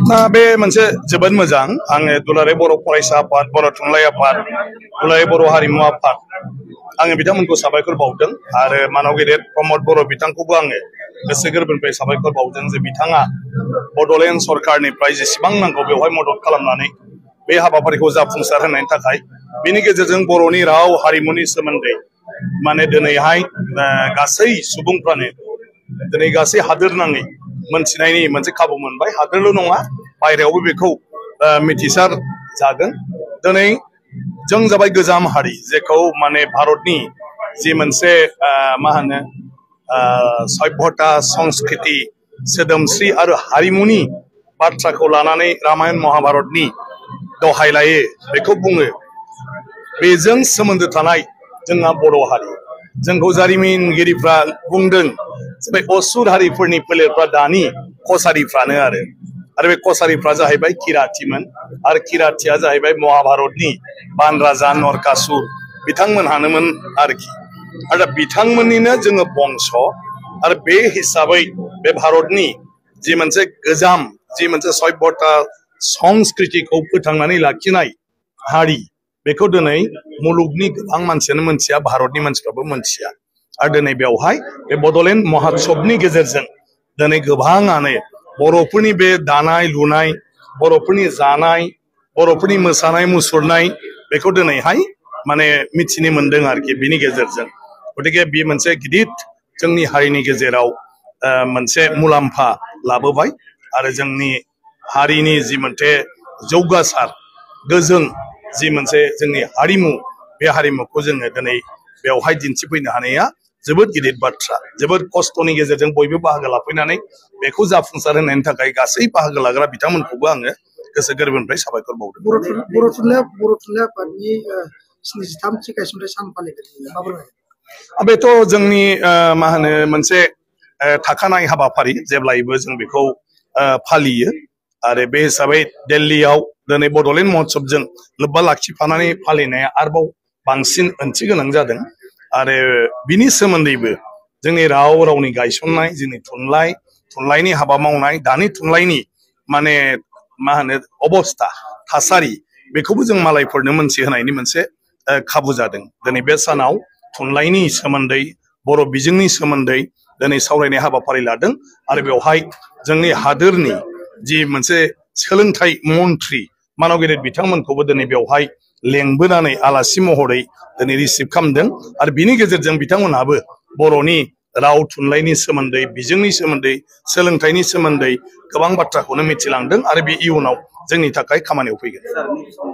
बे मोनसे जोबोद मोजां आङो दुलाराय बर' फरायसा आफाद बर' थुनलाइ आफाद दुलाराय बर' हारिमु आफाद आङो बिथांमोनखौ साबायखर बावदों आरो मानव गेदेर प्रमद बर' बिथांखौबो आङो गोसो गोरबोनिफ्राय साबायखर बावदों जे बिथाङा बड'लेण्ड सरकारनिफ्राय जेसेबां नांगौ बेवहाय मदद खालामनानै बे हाबाफारिखौ जाफुंसार होनायनि थाखाय बेनि गेजेरजों बर'नि राव हारिमुनि सोमोन्दै माने दिनैहाय गासै सुबुंफ्रानो दिनै गासै हादोरनाङै मोनथिनायनि मोनसे खाबु मोनबाय हादोरल' नङा बायरायावबो बेखौ मिथिसार जागोन दिनै जों जाबाय गोजाम हारि जेखौ माने भारतनि जि मोनसे मा होनो सभ्यता संस्कृति सोदोमस्रि आरो हारिमुनि बाथ्राखौ लानानै रामायण महाभारतनि दहाय लायो बेखौ बुङो बेजों सोमोन्दो थानाय जोंहा बर' हारि जोंखौ जारिमिनगिरिफ्रा बुंदों बे असुर हारिफोरनि फोलेरफ्रा दानि कसारिफ्रानो आरो बे कसारिफ्रा जाहैबाय किरातिमोन आरो किरातिया जाहैबाय महाभारतनि बान राजा नरकासुर बिथांमोनहानोमोन आरोखि आरो बिथांमोननिनो जोङो बंश आरो बे हिसाबै बे भारतनि जि मोनसे गोजाम जि मोनसे सभ्यता संस्कृतिखौ फोथांनानै लाखिनाय हारि बेखौ दिनै मुलुगनि गोबां मानसियानो मोनथिया भारतनि मानसिफ्राबो मोनथिया आरो दिनै बेवहाय बे बड'लेण्ड महोत्सबनि गेजेरजों दिनै गोबाङानो बर'फोरनि बे दानाय लुनाय बर'फोरनि जानाय बर'फोरनि मोसानाय मुसुरनाय बेखौ दिनैहाय माने मिथिनो मोनदों आरोखि बिनि गेजेरजों गतिके बे मोनसे गिदिर जोंनि हारिनि गेजेराव मोनसे मुलाम्फा लाबोबाय आरो जोंनि हारिनि जि मोनसे जौगासार गोजों जि मोनसे जोंनि हारिमु बे हारिमुखौ जोङो दिनै बेवहाय दिन्थिफैनो हानाया जोबोद गिदिर बाथ्रा जोबोद खस्थ'नि गेजेरजों बयबो बाहागो लाफैनानै बेखौ जाफुंसार होनायनि थाखाय गासै बाहागो लाग्रा बिथांमोनखौबो आङो गोसो गोरबोनिफ्राय साबायखर बावदों। बर' थुनलाइ आफादनि 73थि गायसनथाय सान फालिथाय बेथ' जोंनि मा होनो मोनसे थाखानाय हाबाफारि जेब्लायबो जों बेखौ फालियो आरो बे हिसाबै दिल्लीयाव दिनै बड'लेण्ड महोत्सबजों लोब्बा लाखिफानानै फालिनाया आरोबाव बांसिन ओंथि गोनां जादों आरो बिनि सोमोन्दैबो जोंनि रावनि गायसननाय जोंनि थुनलाइनि हाबा मावनाय दानि थुनलाइनि माने मा होनो अबस्था थासारि बेखौबो जों मालायफोरनो मोनथिहोनायनि मोनसे खाबु जादों दिनै बे सानाव थुनलाइनि सोमोन्दै बर' बिजोंनि सोमोन्दै दिनै सावरायनाय हाबाफारि लादों आरो बेवहाय जोंनि हादोरनि जि मोनसे सोलोंथाइ मन्थ्रि मानव गेदेर बिथांमोनखौबो दिनै बेवहाय लेंबोनानै आलासि महरै दिनै रिसिभ खालामदों आरो बिनि गेजेरजों बिथांमोनहाबो बर'नि राव थुनलाइनि सोमोन्दै बिजोंनि सोमोन्दै सोलोंथाइनि सोमोन्दै गोबां बाथ्राखौनो मिथिलांदों आरो बे इयुनाव जोंनि थाखाय खामानियाव फैगोन।